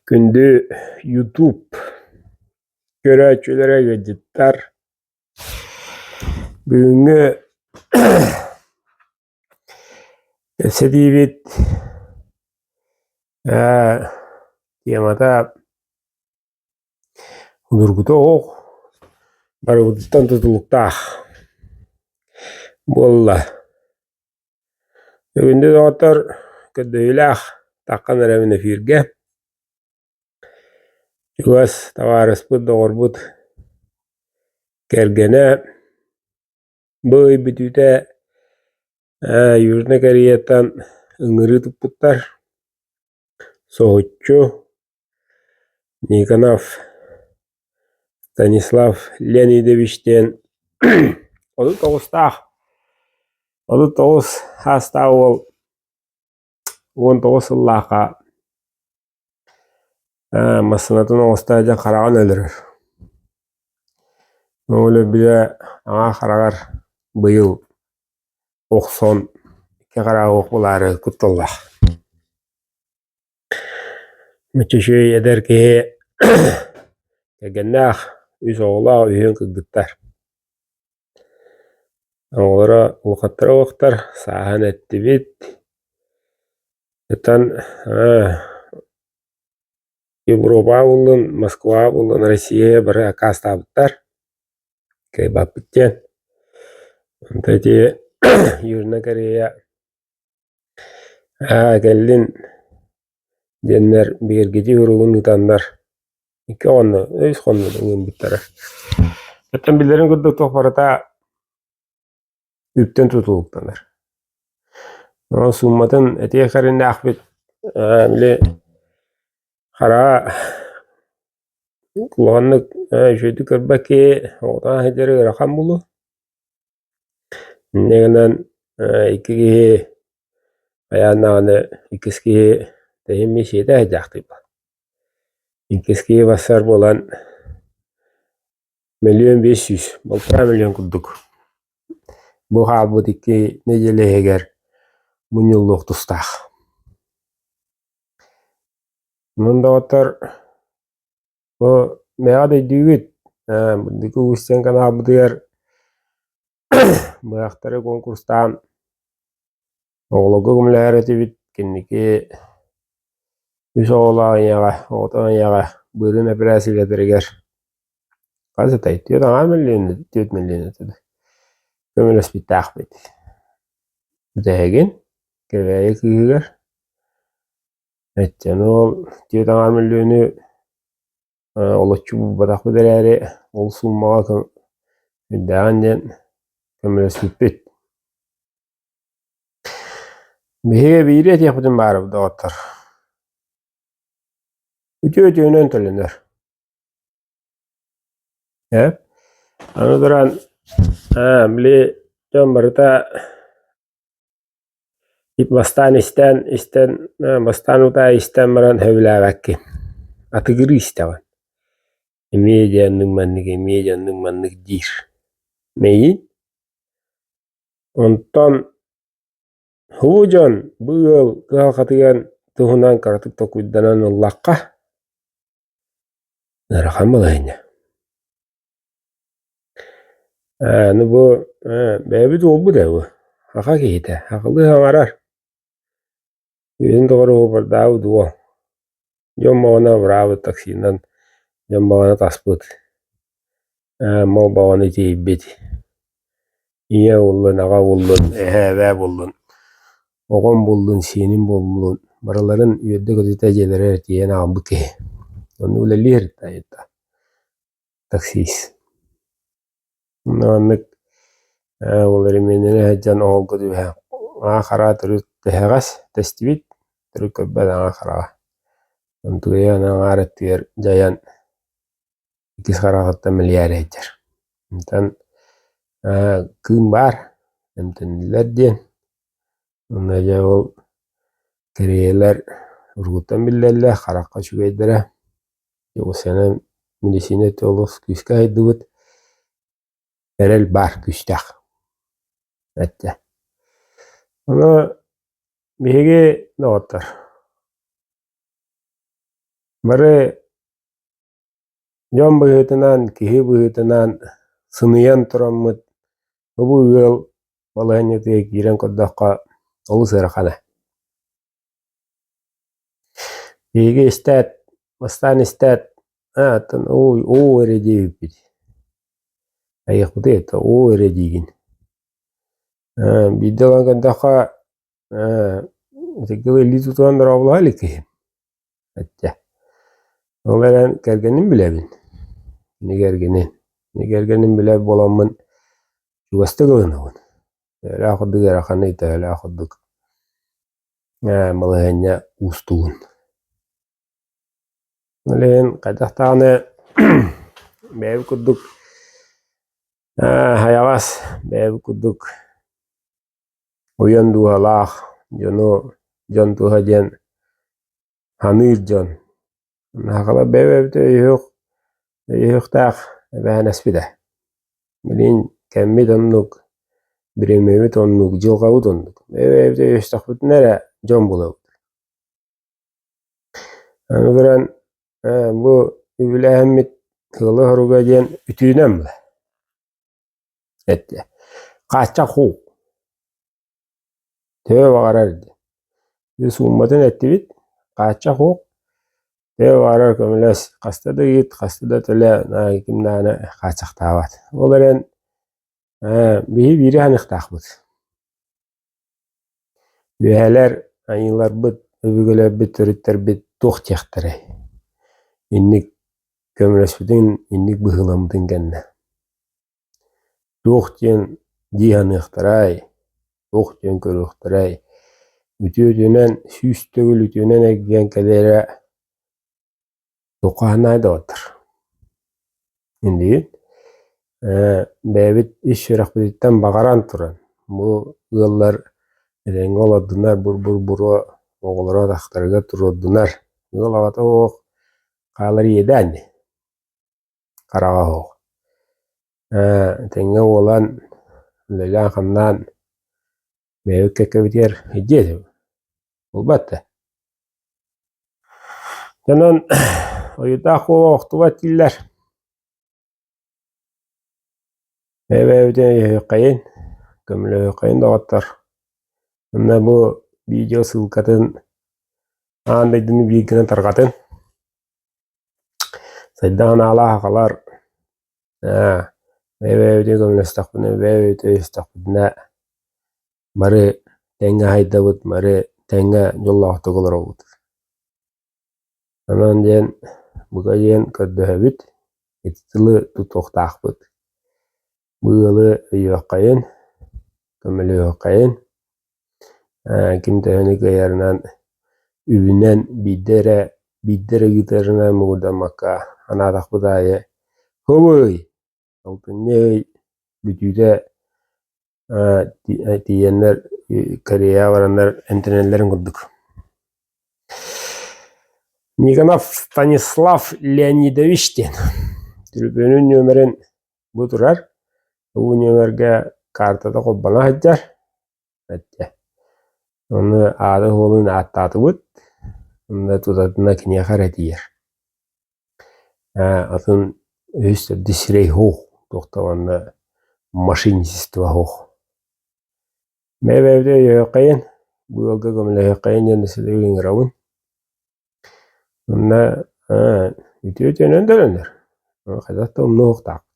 Күндү YouTube көрөөччүлэрэ, ыалдьыттар! Бүгүҥҥү кэпсэтиибит темата судургута оһох барыбытыттан тутулуктаах буолла. Бүгүҥҥү доҕоттор көрдөһүүлээх таххан эрэбин эфиргэ. Чугас табаарыспыт, доҕорбут кэргэнэ бу ый бүтүүтэ Южнай Кореяттан ыҥырыы туппуттар. Соһуччу Никонов Станислав Леонидович диэн 39-таах, 39 саастаах уол 19 сыллаахха массыынатын оҥосто сылдьан хараҕын өлөрөр. Ол өлөрбүтэ аҥаа хараҕар быйыл охсон икки хараҕа суох буолаары кутталлаах. Мөччүчүөй эдэр киһи кэргэннээх, үс оҕолоох, үһүөн кыргыттар. Оҕолоро улахаттара уохтар, сааһын эттибит. Оттон Европаҕа буллун, Москваҕа буллун, Россияҕа бары аккаастаабыттар, кыайбаппыт диэн. Онто ити Южная Корея Аа кэллин диэннэр бигэргэтии уруогун ыытаннар икки оҕону, үс хонно ыҥырбыттара. Оттон биллэрин курдук туох барыта үптэн тутулуктанар. Онон суумматын этиэх эриннээхпит били хараҕа улаханнык үчүгэйдик көрбөт киһи оҕотоон сылдьара ыарахан буолуо. Инньэ гынан икки киһи хайаан даҕаны иккис киһи тэһимми сиэтэ сылдьаахтыйбат. Иккис киһи барсар буолан 1 500 000, 1,5 миллион курдук бу хаалбыт икки нэдиэлэ иһигэр мунньуллуох тустаах. Онон доҕоттор бу мэҕэ да өйдүүгүт, Бурдуку Устьян каналбытыгар быһахтары конкурстаан оҕолорго көмөлөһөр этибит. Кэнники үс оҕолоох ийэҕэ, оҕото ийэҕэ быарын эпэрээссийэлэтэригэр хас этэй, 4,5 миллион, 4 миллион этэ көмөлөспүттээхпит. Бүтэһигин Кэбээйи кыыһыгар Өйдөөн ол 4,5 миллиону олоччу булбатахпыт эрээри, ол сууммаҕа үрдээҕин диэн көмөлөспүппүт. Биһиги биири этиэхпитин баарыбыт доҕоттор. Үтүө үтүөнэн төлөнөр. Ээ? Аны туран, били дьон барыта Бастаан истэн, истэн, бастаан утаа истэн баран сөбүлээбэккин, атыгырыы истэҕин. Эмиэ дьэ оннук маннык, эмиэ дьэ оннук маннык диир. Мэйиин. Онтон һуу дьон бу ыал кыһалҕатыгар туһунан кыратык толкуйданан ыллахха, ыарахан балаһыанньа. Ээ, ну бу бэйэбит уолбут ээ бу, саха киһитэ, сахалыы саҥарар, Үһүн доҕор уһуубардаабыт уол, дьон баҕана абыраабыт таксинан, дьон баҕана таспыт, мал баҕана тиэйбит, ийэ буоллун, аҕа буоллун, эһээ, эбээ буоллун, оҕом буоллун, сиэним буоллун, барыларын үөрдэ-көтүтэ дьиэлэригэр тиийэн аҕалбыт киһи. Онно үлэлиир таксист. Маннык ол эремиэннэнэ сылдьан оһолго түбэһэн аҥаа хараа төрүт тэһэҕэс тэстибит, төрүт көрбөт аҥаа хараҕа. Онтугуйа аҥаар өттүгэр дьайан иккис хараҕыттан мэлийээри сылдьар. Онтон кыым баар, эмтэннилэр диэн. Онно дьэ ол кэриэйэлэр уруккуттан биллэллэр, харахха үчүгэйдэрэ. Дьокуускайынан медицина өттө олус күүскэ сайдыбыт, эрэл баар күүстээх эттэ. Ону биһиги доҕоттор. Бары дьон быһыытынан, киһи быһыытынан сыныйан тураммыт бу ыал балаһыанньатыгар киирэн көрдөххө олус ыарахана. Биһиги истээт, бастаан истээт, аа, оттон ууй, уу эрэ диэбиппит. Айыахпытый это уу эрэ диигин. Ээ, биирдэ ылан көрдөххө, ээ, итиргэ илии тутуһан дорооболоһо илик киһи. Эттэ. Ол эрэн кэргэнин билэбин. Кини кэргэнин. Кини кэргэнин билэр буоламмын чугастык ылынабын. Төһөлөөх курдук ыараханый, төһөлөөх курдук ээ, балаһыанньа уустугун. Ол иһин хайдах даҕаны бэйэбит курдук ээ, хайаҕас, бэйэбит курдук уйан дууһалаах дьону дьон туһа диэн саныыр дьон Сахалар бэйэ-бэйэбитин өйүөх өйүөхтээх эбээһинэспит ээ. Билигин кэммит оннук, бириэмэбит оннук, дьылҕабыт оннук. Бэйэ-бэйэбитин өйөстөхпүтүнэ эрэ дьон булабыт. Аны туран бу үбүлээһиммит сыала-соруга диэн үтүөнэн буолар. Эттэ. Хааччах уу. Төһө баҕарар диэн. Дьэ суумматын эттибит, хааччах уох, төһө баҕарар көмөлөс, хаста да ыыт, хаста да төлөө, наһаа ким даҕаны хааччахтаабат. Ол эрэн ээ биһи биири саныахтаахпыт. Үөһээлэр, айыыларбыт, өбүгэлэрбит, төрүттэрбит туох диэхтэрэй? Инник көмөлөспүтүн, инник быһыыламмытын кэннэ. Туох диэн дии саныахтарай, туох диэн көрүөхтэрэй, үтүөтүнэн 100 төгүл үтүөнэн эргийэн кэлэрэ туохха санаай доҕоттор. Иннигин ээ бэйэбит ис сүрэхпититтэн баҕаран туран бу ыаллар этэҥҥэ олордунар, бур-бур-буруо оҕолоро атахтарыгар туруордунар, ыал аҕата суох хаалар иэдээн дии хараҕа суох. Ээ, этэҥҥэ буолан, үлэлээн-хамнаан бэйэбит кэккэбитигэр илдьиэ этибит. Буолбат да. Онон ойуурдаах куоба охтубат дииллэр. Бэйэ-бэйэбитин өйөһүөххэйин, көмөлөһүөххэйин доҕоттор. Онно бу видео ссылкатын аан дойдуну биир гына тарҕатын. Сайда санаалаах сахалар ээ бэйэ-бэйэбитин көмөлөстөхпүнэ, бэйэ-бэйэбитин өйөстөхпүтүнэ бары тэҥҥэ сайдабыт, бары тэҥҥэ дьоллоохтук олоробут. Онон диэн бука диэн көрдөһөбүт, ити тылы тутуохтаахпыт. Бу ыалы өйүөххэйин, көмөлөһүөххэйин, ким төһөнү кыайарынан үбүнэн биирдэ эрэ биирдэ эрэ ыытарынан муҥурдаммакка анаатахпыт аайы «Хобуй, алтынньы ый бүтүүтэ тиийэннэр Кореяҕа бараннар эмтэнэллэрин курдук». Никонов Станислав Леонидович диэн түрүбүөнүн нүөмэрин бу турар. Бу нүөмэргэ картата холбоно сылдьар. Эттэ. Ону ааты-суолун ааттаатыбыт. Онно тутатына киниэхэ эрэ тиийэр. Ээ, атын үһүс төрдүс сирэй суох. Туох да уонна мошенничество суох. Бэйэ-бэйэбитин өйөһүөххэйин, бу ыалга көмөлөһүөххэйин диэн силигин ыҥырабын. Онно ээ, үтүө үтүөнэн да өлөнөр. Хайдах да умнуохтаахпыт.